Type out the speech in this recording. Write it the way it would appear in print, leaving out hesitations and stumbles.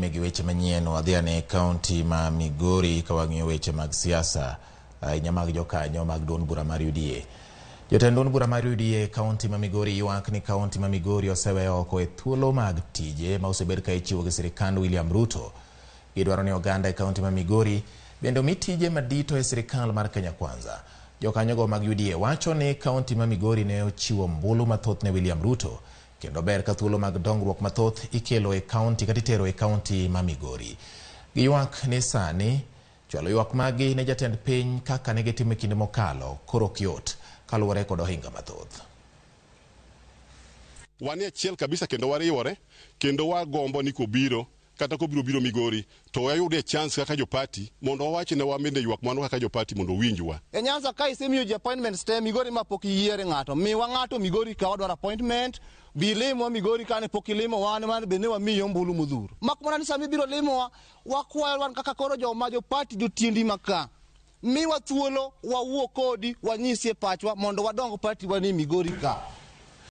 nyime gi weche manyien, wadhi ane e kaunti ma Migori ka wang'iyo weche mag siasa ahinya mag jokanyo mag duond bura mar UDA. Jotend duond bura mar UDA e kaunti ma Migori ywak ni kaunti ma Migori osewe oko e thuolo mag tije ma osebed ka ichiwo gi sirikand William Ruto. Gidwaro ni oganda e kaunti ma Migori bende omi tije madito e sirikal mar Kenya Kwanza. Jokanyogo mag UDA wacho ni kaunti ma Migori ne ochiwo ombulu mathoth ne William Ruto kendo ber ka thuolo mag dongruok mathoth ikelo e kaunti kata itero e kaunti ma Migori. Giywak ni sani chwalo ywak maggi ne jatend piny kaka ne gitimo e kinde mokalo koro ok yot kaluwore kod ohinga mathoth. Wan e achiel kabisa kendo wariwore kendo wagombo ni kobiro kata kobiro biro Migori to wayudie chance kaka jo party mondo wawach ne wan bende ywak mano kaka jo party mondo owinjwa. E Nyanza ka isemiyo ji appointments te Migori ma pok iyiere ng'ato, miwa ng'ato Migori ka wadwaro appointment, bi limwa Migori kane pok ilimo wan wan be ne wamiyi ombulu modhuro. Mak mana ni sama ibiro limowa, wakwayo wan kaka koro joma jo party jotiendi ma ka, miwa thuolo wawuo kodi wanyisie pachwa mondo wadong party wa ni Migori ka.